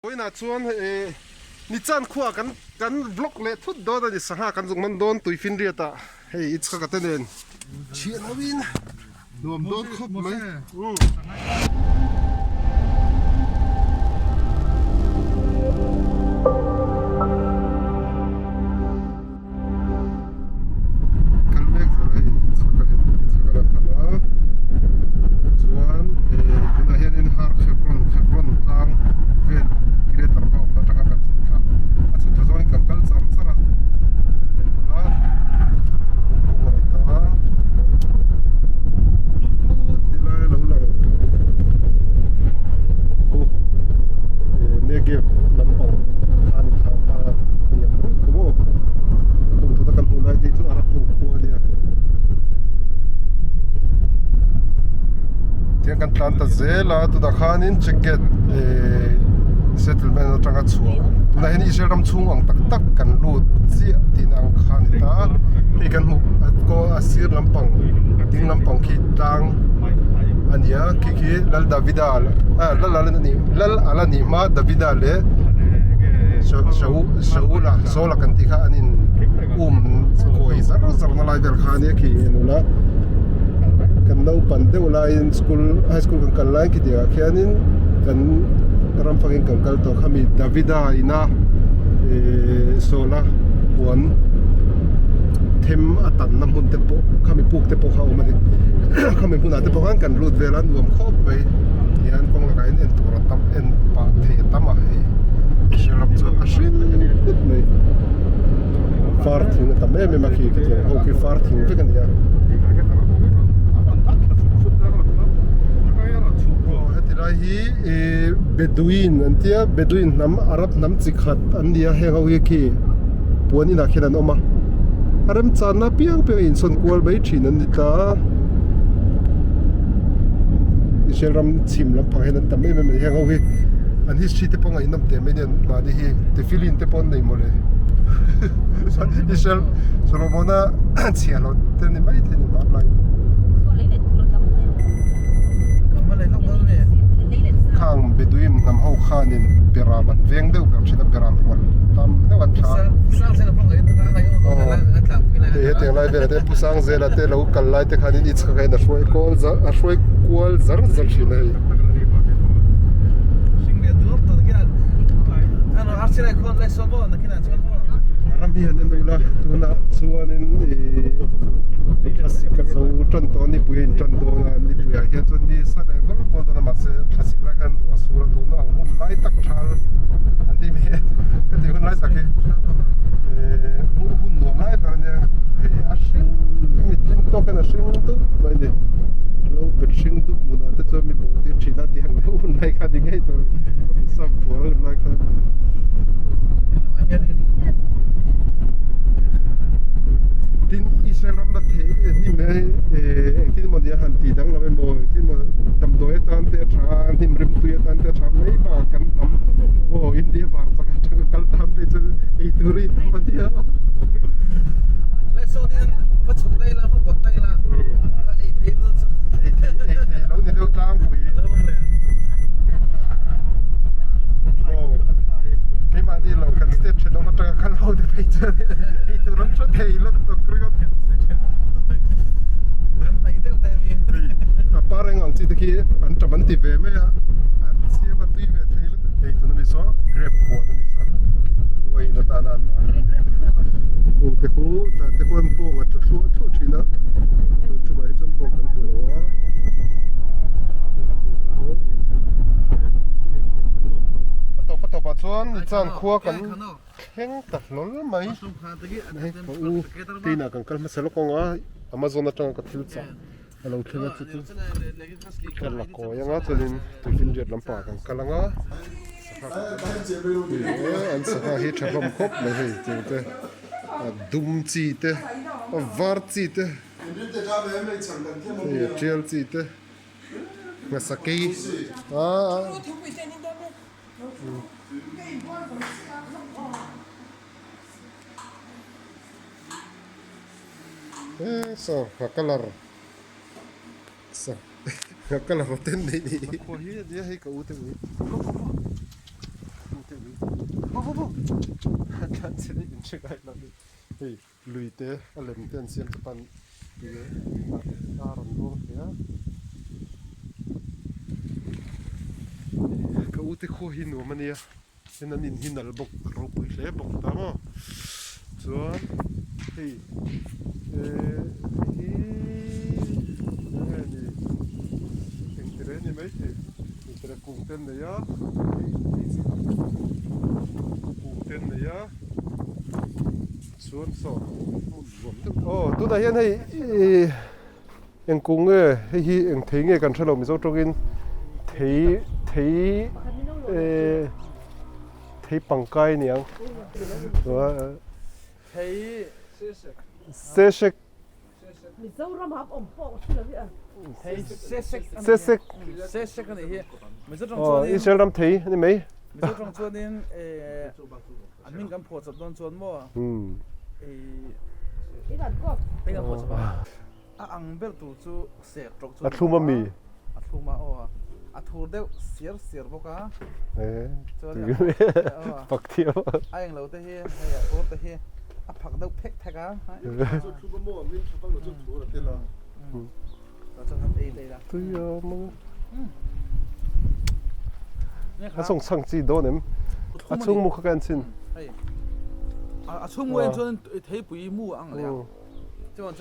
Vawiinah chuan eh Nichan khuaah kan kan vlog leh thut dawn a ni sangha kan zuk man dawn tuifinriat ah hei i chhaka te nen chhiah lo in nuam dawn khawp mai. Kal mek zawrh a hei chhaka hi chhaka la kal a chuan eh tunah hianin har Hebron Hebron tlang vel Greater va awmna atanga kan chhuk thla a chhuk thla zawngin kan kal char char a hei bula kawng a ni ta ti lai a lo lang khu eh Negev lampang kha a ni thla ta a ni ang rawih khu maw. Hung tuna kan hmuh lai te chu Arab ho khua a nia. Tiang kan tlan ta zel a tunah khanin check gate eh settlement atanga chhuah tunah hian Israel ram chhung ang tak tak kan lut chiah tihna ang kha a ni ta. Hei kan hmuh a sir lampang ding lampang khi tlang a ni a khi khi Lal Davida ah Lal Lal ala nih hma Davida leh Saula Saula kan tih kha an in um kawi zar zar na lai vel kha ania khi en ula kan naupan deuh laiin school high school kan kal lai khi tih ah khianin kan ram fangin kan kal tawh khami Davida ina ihh Saula puan them a tanna hmun te pawh khami puk te pawh kha a awm a ni khami hmunah te pawh khan kan lut vel a nuam khawp mai tihian kawng lakah hian en tur a tam en pah thei a tam a hei ram chu a hring put mai far thing a tam em em a khi ka tiang ho khi far thing vek a ni a aw heti lai hi ihh Bedouin an tia Bedouin hnam Arab hnam chi khat an ni a heng ho hi khi puan inah khian an awm a a remchanna apiang piang a insawn kual mai thin an ni ta Israel ram chhim lampang hian an tam em em a ni heng ho hi an history te pawh ngaihnawm teh mai nia mahni hi tefillin te pawh an nei mawle Israel Solomona chhiah loh te ni mai thei ni mah lai khang Bedouin hnam ho khanin beram an veng deuh ber thin a beram rual tam deuh an thla hei hetiang lai velah te Pu Sangzela te lo kal lai te khanin i chhak hian a hruai kual a hruai kual zar zar thin a hei. Ram hi han en ula tunah chuanin ih thlasik a zo tan tawh a nipui a in tan dawn a nipuiah hian chuan ni sa leh vawr vawr dawn a mahse thlasik lai khan ruah sur a tuna ang hun lai tak thal an tih mai ka tih hun lai tak hi eh hun nuam lai ber ania hei a hring mitling tawk hian a hring dup mai a ni lo bet hring dup hmunah te chuan mi bawh tir thin a tih ang deuh hun lai kha ni ngei tur sam puar hun lai kha. Tin Israel ram la thei hnim hi eh engtin emaw nia han tih dang lo emaw engtin emaw damdawi atan te a tha a hnim rimtui atan te a tha mai bakah kan hnam aw India var chak atanga kal tan phei chuan ei tur hi tam a nia. Ei thei ei thei lo ni deuh tlangpui. Aw keimahni lo kan step thenawm atanga kal ho te phei chuan ei tur an hre thei lutuk ringawt. A par eng ang chi te khi an tap an ti ve mai a an siam a tui ve thei lutuk ei tuna mi saw grape huan a ni saw wine atana an kung te khu tah te khuan bawng a thu thluah thluah thin a tun tumah hi chuan bawng kan hmu lo a. A tawp a tawpah chuan Nichan khua kan thleng ta hlawl mai hei ka u te inah kan kal hmasa lawk ang a Amazon atanga ka thil chah a lo thleng a chu chu ka la kawi ang a chuanin tuifinriat lampangah kan kal ang a sangha an sangha hi tha hlawm khawp mai hei tiang te a dum chi te a var chi te hei a tial chi te hmasa kei aaa. He saw a colour a colour a ten daih ni. Khua hi a nia hei ka u te ui. Tlan chhe daih in hre ngai lo ni. Hei lui te a lem te an siam chupan tui a rawn luang thei a. Ka u te khua hi nuam a nia. Tin an in hi nal bawk a ropui hle bawk ta maw. Chuan hei eh hi enge ni engtir e ni maithei engtir a kung te an nei a hei kung te an nei a chuan saw hmun nuam deuh aw tunah hian hei ih eng kung nge hei hi eng thei nge kan hrelo mizo tawngin thei thei eh thei pangkai aniang sesek sesek aw Israel ram thei ani mai A ang ber tur chu ser tawk chu A thlum a mi? A thlum a aw. A thur deuh siar siar bawk a. Eh, Chuan pak thiam. A eng lo te hi hei a thur te hi a phak deuh phek phek a. Chu thlum a maw min tha vak lo chu thur a tel a. Chuan han ei daih la. Tui a maw. A sawng chhang chi dawn em? A chhung mu kha ka en chhin. Hei. A chhung mu en chuan theipui mu a ang leh a.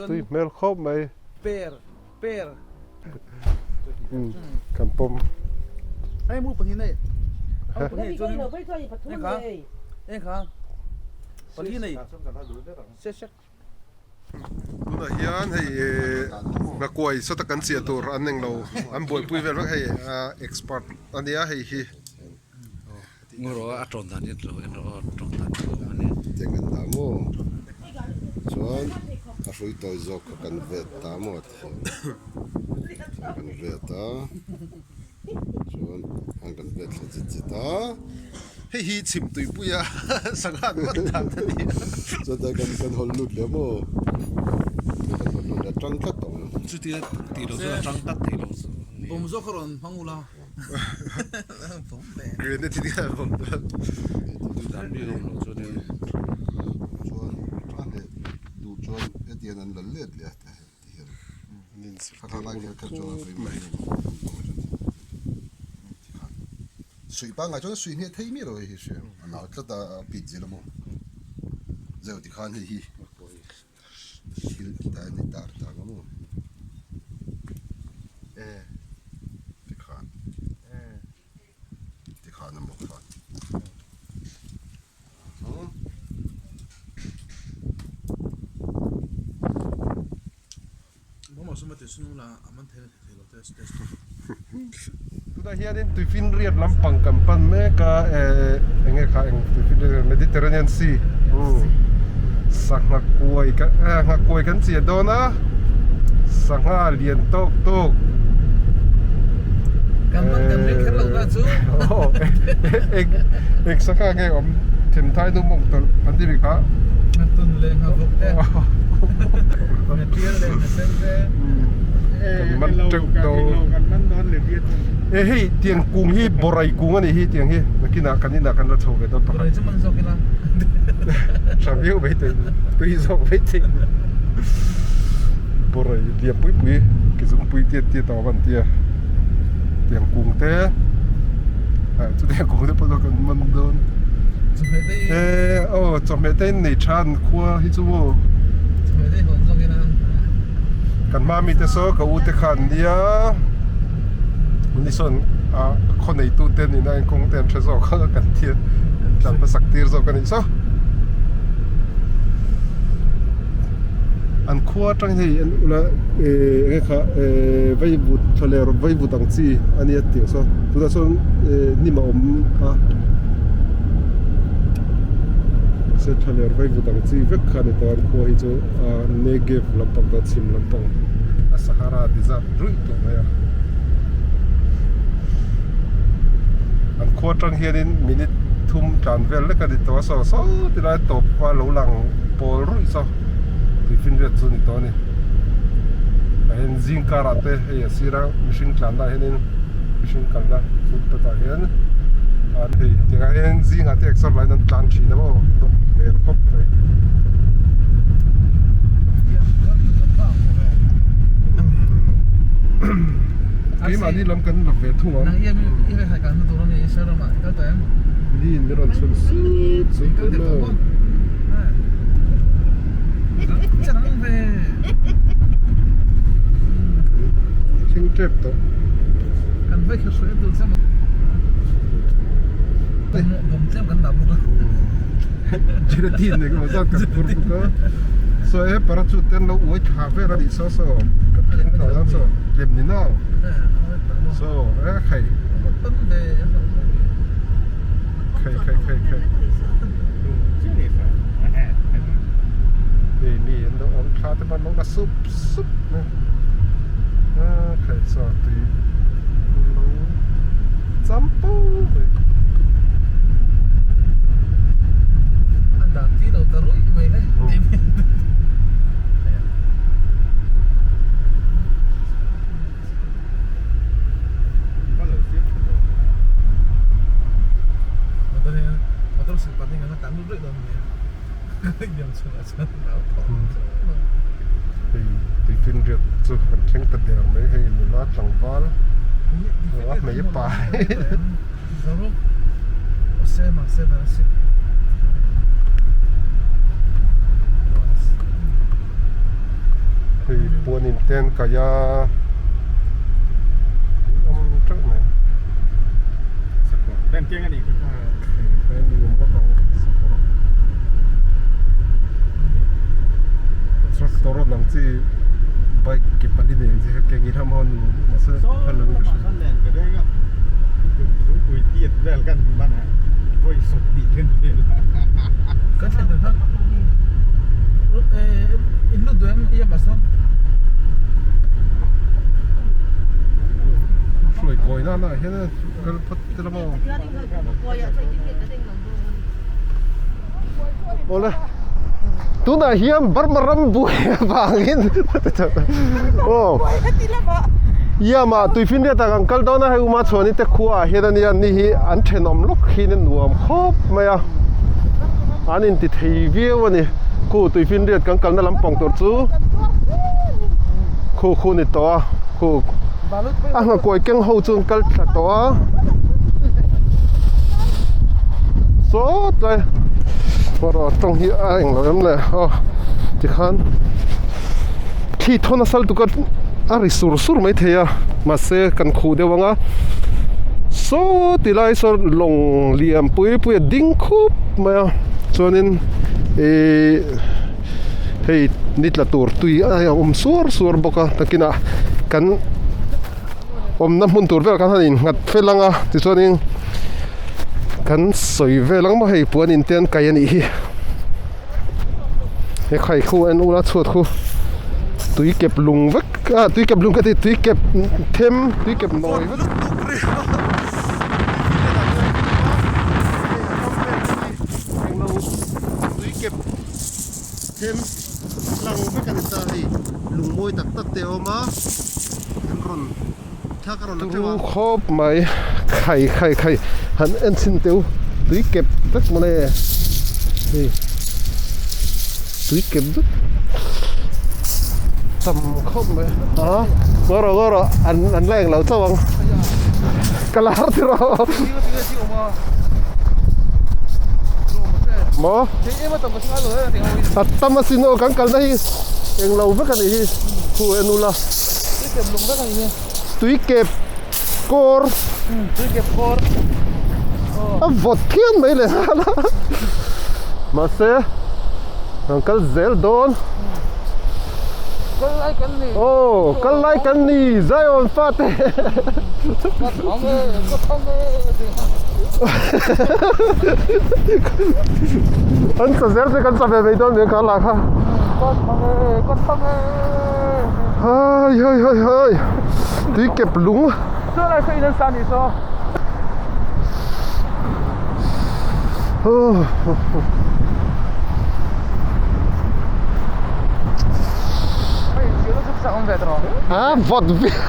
Tui hmel khawp mai. Per per. Kan pawm. Hei mu pahnih nei. Pahnih chuan eng kha eng kha pali nei. Se sek. Tunah hian hei nghakuai sawta kan chiah tur an englo an buaipui vel vek hei expert ania hei hi. Ngawrawh a tawn dan hi lo en rawh aw tawn dan chu a ni. Tiang kan dah maw? Chuan a hrui tawi zawk kha kan vet ta maw tihian kan vet a chuan an kan vet thla chit chit a. Hei hi chhim tuipui a sangha an man dan a ni a. Chuan tlai kan kan hawn lut leh maw? Kan hawn lut leh a tang tlat tawh ang. Chutia tih loh chuan a tang tlat thei lo chu a ni. Bawm zawk a rawn hmang ula. Grenade hi tinge a awm dawn? Dan bik a awm loh chuan in. Chuan a leh duh chuan hetiang an la let leh a ti hian. Thla lai kher kher chuan a sawi mai a ni. Suih pangngai chuan a suih hneh thei miah lo hei hi hria. A nau tlat a a pit zel a maw. Zeu tikhan hei hi thil ta ni tar ta ang a maw. Tikhan tikhan a maw khan. Tunah hianin tuifinriat lampang kan pan mek a eh eng nge kha eng tuifinriat Mediterranean Sea sangha kuai kan eh ngha kuai kan chiah dawn a sangha lian tawk tawk eng eng sangha nge awm themthai nu mawng tawlh an ti mi kha. Kan man teuh dawn e hei tiang kung hi borai kung a nih hi tiang hi nakinah kan inah kan la chho ve dawn pakhat tha viau mai thei tui zawk mai thei borai lian pui pui ke zungpui tiat tiat a awm an tia tiang kung te ah chutiang kung te pawh chu kan man dawn e aw chawhmeh te in nei tha an khua hi chu maw. Kan hma mite saw ka u te kha an nia ni sawn a khaw neitu te nihna in kawng te an hre zawk a kan thil tlan hmasak tir zawk a nih saw an khua atang hei an ula eh enge kha eh vaivut thlaler vaivut ang chi a nia tih saw tunah sawn eh hnim a awm a mahse thlaler vaivut ang chi vek kha a ni tawh a an khua hi chu. Negev lampang te chhim lampang a Sahara desert ruih tawh mai a an khua atang hianin minute thum tlan vel lek a ni tawh a saw saw ti lai tawp a lo lang pawl ruih saw tuifinriat chu a ni tawh a ni tah hian zing karah te hei a sira mihring tlan na ah hianin mihring kalna footpath ah hian. An hei tikah hian zingah te exer lain an tlan thin a maw dawt hmel khawp mai. Keimahni lam kan la ve thung ang. Ni in min rawn chhun sup sup tawh maw. Thleng tep tawh. Gelatin eng emaw zat kan phur bawk a saw e parachute te an lo uai thla vel a nih saw saw kan thleng thla ang saw lem ni nau saw e khai khai khai khai khai hei mi an lo awm thla te pawh an lo la sup sup mai a khai saw tui an lo cham pau mai. Hei tuifinriat chu kan thleng ta der mai hei nula tlangval a hmei a pa Hei puanin te an kaih a awm teuh mai. Tractor an ang chi bike ke pali nei ang chi kha keng ila maw nu mahse phal lo in ka hria. Hruai kawi nana ah hian kal phawt ila maw. Awle tunah hian Burma ram buai avangin aw Yama tuifinriat ah kan kal dawn a hei Uma Chhuani te khua ah hian ania ni hi an thenawm lawk hin a nuam khawp mai a an inti thei viau a ni khu tuifinriat kan kalna lampang tur chu khu khu ni tawh a khu a nghakuai keng ho chu an kal thla tawh a saw tlai erawh tawng hi a englo em le aw tikhan thli thawn a sal tuk a a ri sur sur mai thei a mahse kan khuh deuh ang a saw ti lai saw lawng lian pui pui a ding khup mai a chuanin ihh hei ni tla tur tui a awm suar suar bawk a takinah kan awmna hmun tur vel khan han innghat fel ang a tichuanin kan sawi vel ang maw hei puan in te an kai a nih hi he khai khu en ula chhuat khu tui kep lung vek ah tui kep lung ka ti tui kep them tui kep nawi vek. Them lang vek a ni ta hei lung mawi tak tak te a awm a an rawn thla ka rawn la teuh a. Turu khawp mai khai khai khai han en chhin teh u tui kep vek mawle hei tui kep vek tam khawp mai a ngaw rawh ngaw rawh an an la englo chauh ang ka la har tiraw. Maw? A tam asin aw kan kalna hi englo vek a nih hi khu en ula tui kep kawr a vawt phian mai leh nghal a mahse kan kal zel dawn aw kal lai kan ni Zion fate. An sa zel che kan sa ve mai dawn mai kha lah kha. Hai hai hai hai tui kep lung. A vawt viau.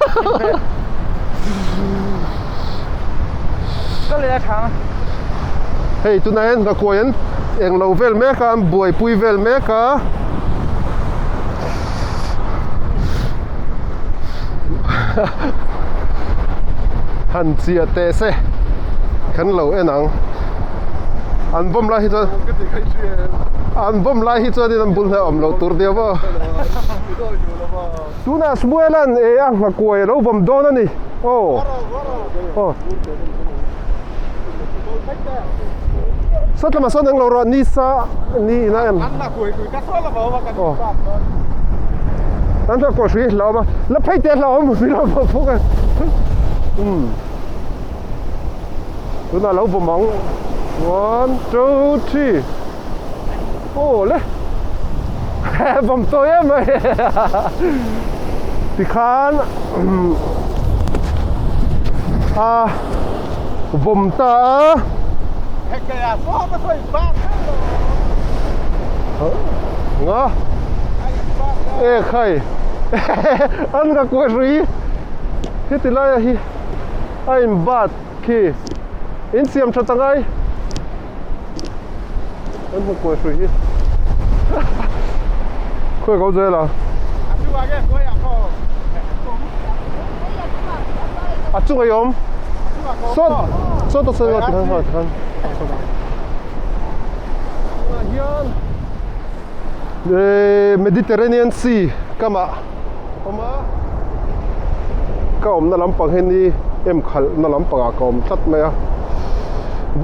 Hei tunah hian nghakuai an eng lo vel mek a an buaipui vel mek a. Han chiah teh se kan lo en ang an bawm lai hi chuan an bawm lai hi chuan in an bul hnai awm loh tur deuh a tunah Smuelan e a nghakuai a lo bawm dawn a ni aw aw Sawtlamah sawn englo rawh ni sa ni in a em aw an thla hrui hlauhawm a la phei teh hlauhawm mi lo bawk bawk a umm tunah lo bawm ang one two three aw le bawm tawi em mai tikhan a vawm ta a nga e khai an ka kuai hrui heti laia hi a in bat khi in siam tha tangai an hmu kuai hrui hi khawi ko zel a a chunga i awm sawt sawt a sawi tikhan ha tikhan hian Mediterranean Sea kama awm a ka awmna lampang hi ni em khalhna lampangah ka awm tlat mai a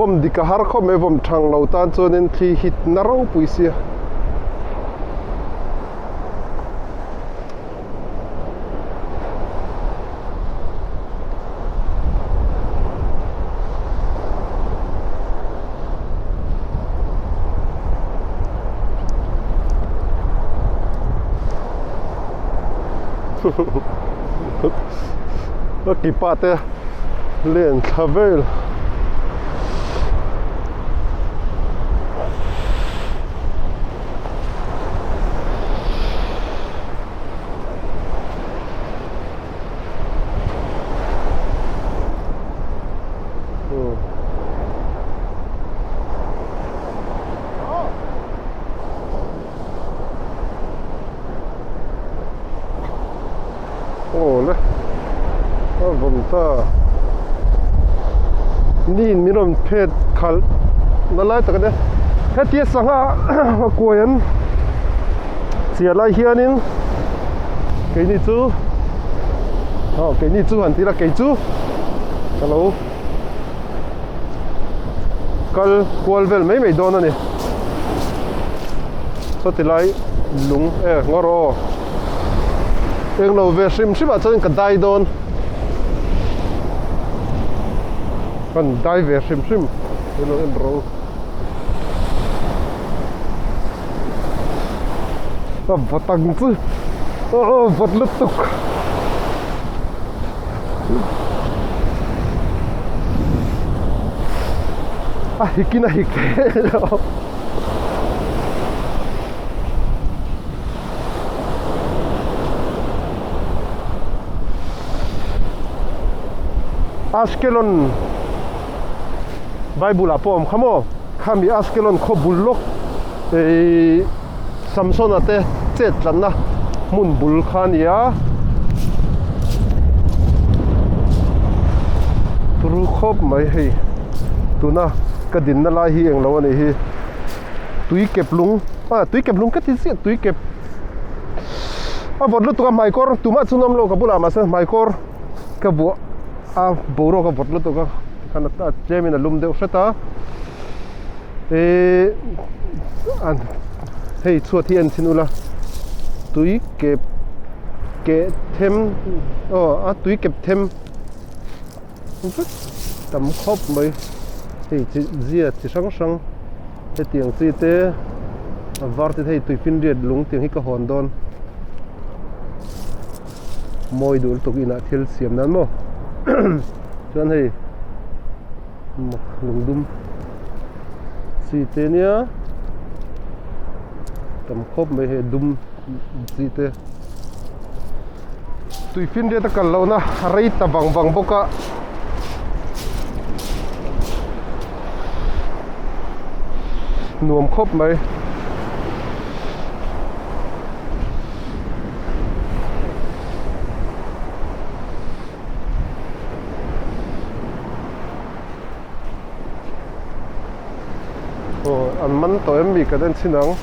vawm dik a har khawp mai vawm thang lo tan chuanin thli hit na ropui sia. A kipa te len thla vel. Aw le a vawn ta ni in min rawn phet khalh na lai tak a nia hetia sangha a kuai an chiah lai hianin keini chu aw keini chu han ti ila kei chu ka lo kal kual vel mai mai dawn a ni sawti lai lung e ngawr aw englo ve hrim hrim ah chuan ka dai dawn kan dai ve hrim hrim ilo en ro a vawt ang chu aw vawt lutuk a hikin a hik thei lo. Ashkelon Bible ah pawh a awm kha maw khami Ashkelon khaw bul lawk ihh Samsona te chet tlanna hmun bul kha a ni a turu khawp mai hei tuna ka dinna lai hi englo a nih hi tui kep lung ah tui kep lung ka ti chiah tui kep a vawt lutuk a hmaikawr tumah chu an awm lo ka bulah mahse hmaikawr ka buah a boruak a vawt lutuk a tikhan a tlem in a lum deuh hret a ihh an hei chhuat hi en chhin ula tui kep keh them aw a tui kep them vek tam khawp mai hei chi zia chi hrang hrang hetiang chi te a var te hei tuifinriat lung tiang hi ka hawn dawn mawi duh lutuk inah thil siam nan maw chuan hei mak lungdum chi te nia tam khawp mai hei dum chi te. Tuifinriat a kal lohna a rei ta vang vang bawk a. Nuam khawp mai. Aw an man tawh em mi kan en chhin ang.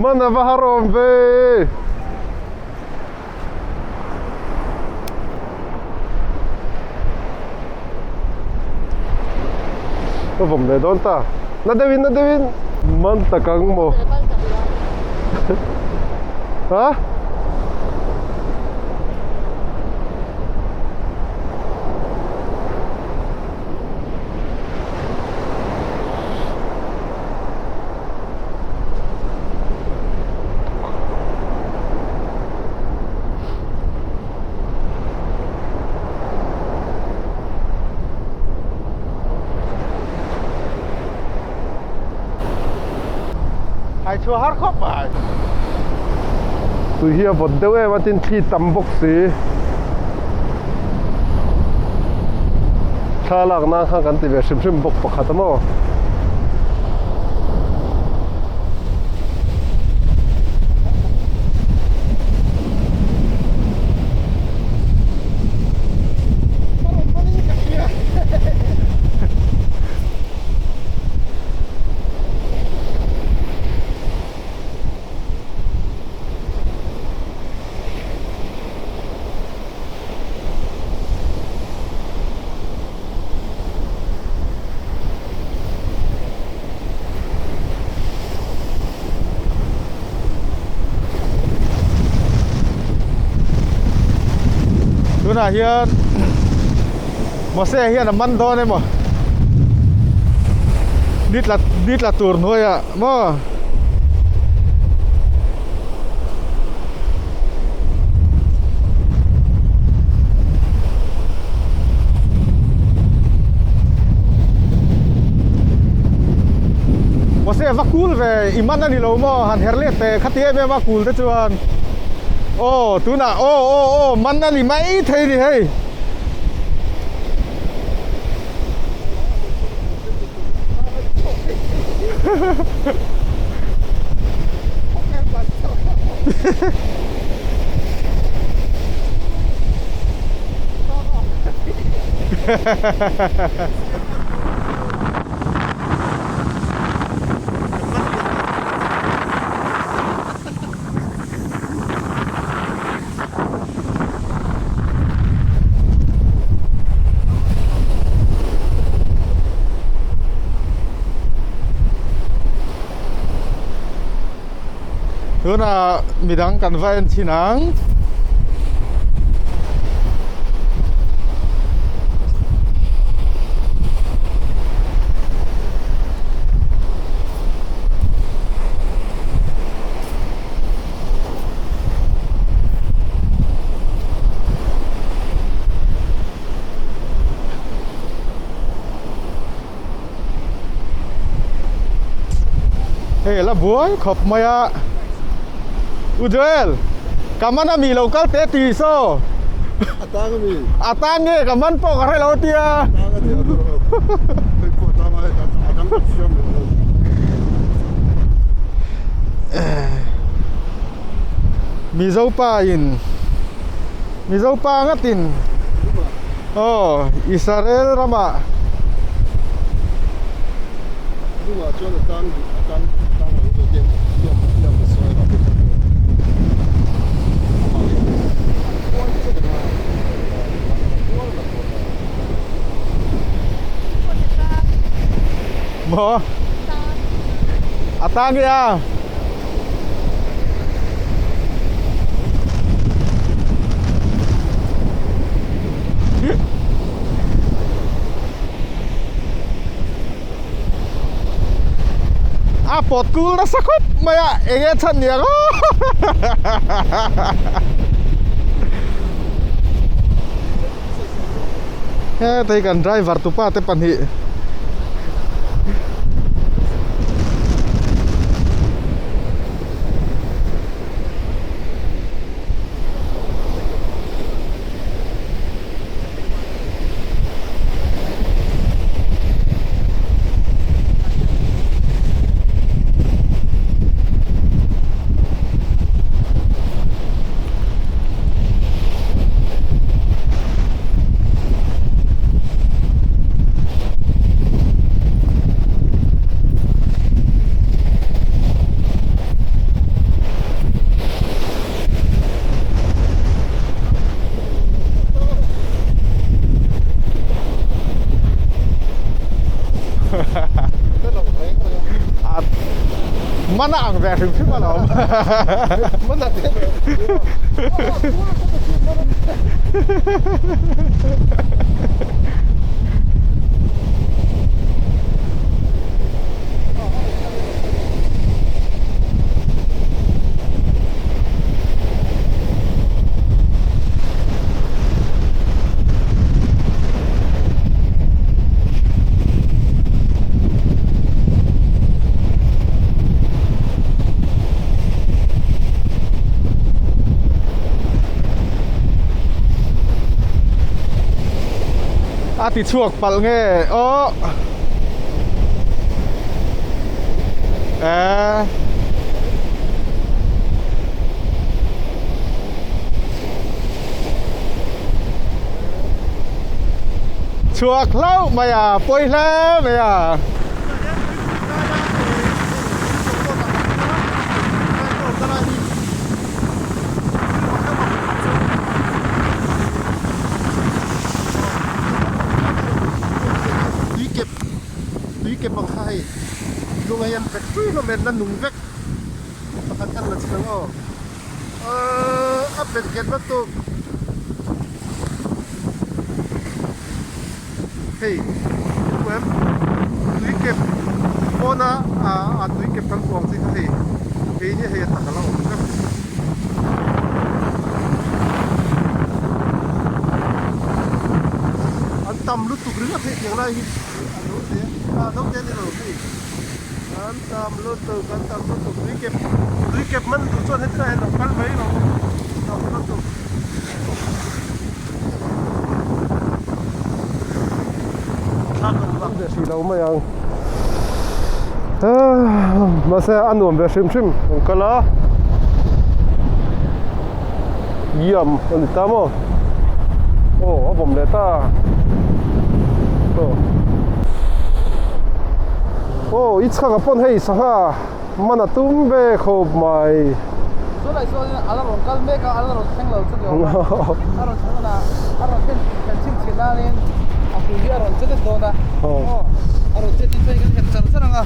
Man a va har awm ve. Ka vawm leh dawn ta. Na deuhin na deuhin man tak ang maw. Ha? Hai chhuah har khawp mai. Tui hi a vawt deuh em a tin thli tam bawk si. Thla lak nan khan kan ti ve hrim hrim bawk pakhat a maw. Tunah hian Mose hian a man dawn emaw ni tla ni tla tur hnuaiah maw. Mose va kul ve i man a ni lo maw han her let teh khati em em a kul te chuan aw tunah aw aw aw man a ni mai thei ni hei. Tunah midang kan va en thin ang. Hei la buai khawp mai a U Joel ka man a mi lo kal teh ti saw A tang a mi A tang nge ka man pawh ka hre lo tia A tang a nia hei pawh a tang a a dang ka siam leh lo. Mizo pa in Mizo pa ngatin aw Israel ramah Maw a tang nge a. A pawt kul nasa khawp mai a eng nge chhan ni ang aw Heta hi kan driver tupa te pahnih. Mana ang ve hrim hrim alawm. Mana te A ti chhuak palh nge aw eh. Chhuak hlauh mai a, pawi hle mai a. Tui kep tui kep ang kha hei lunga hian vek ṭui hlawm hian la nung vek pakhat khan la chhang aw. A bet nghet vek tu hei em tui kep pawna a tui kep kan kuang chi kha hei hei hi hei a tak a la awm vek. An tam lutuk ringawt hei tiang lai hi a lo te a lo te a ni lo hei. An tam lutuk an tam lutuk tui kep tui kep man duh chuan hetilai hian lo kal mai lo tam lutuk. Ve hrih lo mai ang mahse a nuam ve hrim hrim an kal a yam a ni ta maw aw a vawm leh ta aw. Aw i chhak ah pawn hei sangha man a tum ve khawp mai. Chulai chuan a la rawn kal mek a, a la rawn thleng lo chu ni awm a, a rawn thleng a, a rawn thlen kan chhinchhiah nain a hui hi a rawn che det dawn a, aw a rawn che tin chuan kan herh char char ang a,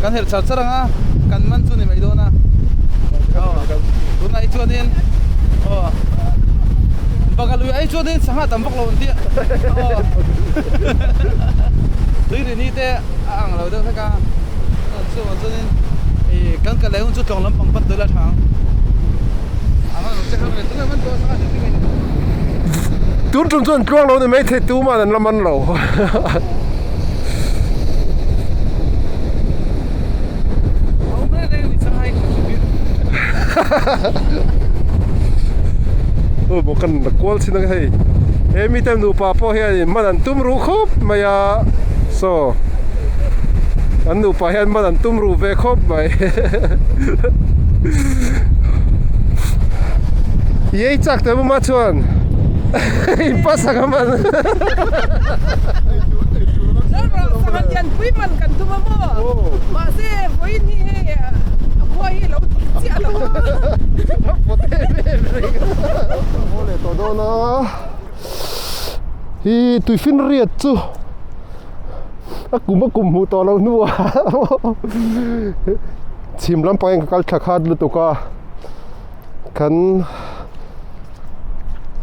kan herh char char ang a, kan man chu ni mai dawn a, aw tunah hi chuanin aw Bagalui ai chuanin sangha tam vak lo an tia aw tui ri ni te. A ang lo deuh hlek a, chuvang chuanin ih kan kal leh hun chu tlawng lampang pan tawh ila tha ang. A hman ang che kha nge tunge man tawh a sangha hrim hrim a ni. Tun tum chuan tluang lo ni mai thei tuman an la man lo. A awm reng reng a ni sangha hi hrim hrim. Aw maw kan la kual chin ang hei. He mite nupa pawh hian man an tum ruh khawp mai a saw an nupa hian man an tum ruh ve khawp mai i ei chak teh muma chuan i pasang a man Pui man kan tum a maw mahse vawiin hi hei a khua hi a lo dik chiah lo a. Pawt em em reng a haw leh tawh dawn a hi tuifin riat chu a kum a kum hmuh tawh loh hnuah chhim lampang in ka kal thla khat lutuk a kan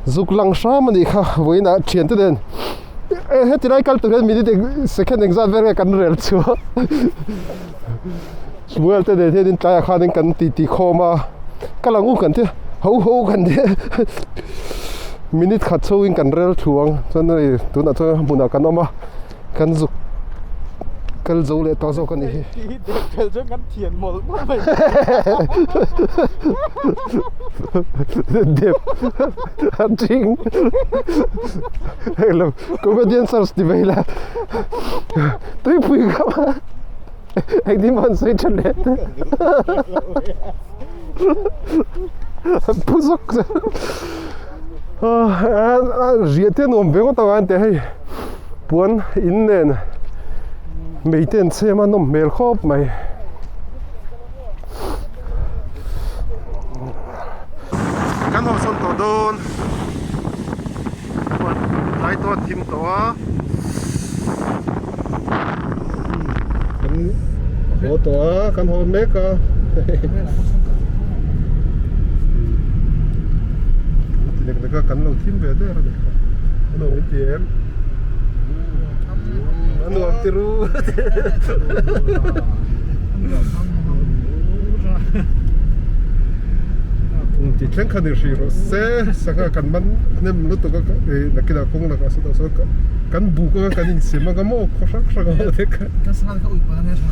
zuk lang hram a nih kha vawiinah thiante nen. Heti lai kal tur hian minute eng second engzat vel nge kan rel chu a Samuel te nen hianin tlaiah khanin kan titi khawm a ka lang u kan tia ho ho kan tia minute khat chhungin kan rel thu ang chuan hei tunah chuan hmunah kan awm a kan zuk kal zo leh tawh zawk a nih hi. Dep a ching hei lo comedian search ti mai la tuipui kha engtin maw an sawi tha leh te an phu zawk riah te nuam ve ngawt ang a an ti a hei puan in nen mei te an chhem a nawm hmel khawp mai. Kan haw sawn tawh dawn tlai tawh a thim tawh a. Haw tawh a, kan haw mek a. Ti nek nek a, kan lo thim ve der a ni kha. A nuam in ti em? A nuam ti ru. Ti thleng kha ni hrih rawh se, sangha kan man hnem lutuk a, nakinah kawng lakah sawtah sawn kan buk anga kan insim anga maw khaw hrang hrang ho te kha. Kan sangha kha ui pawh a nia tha.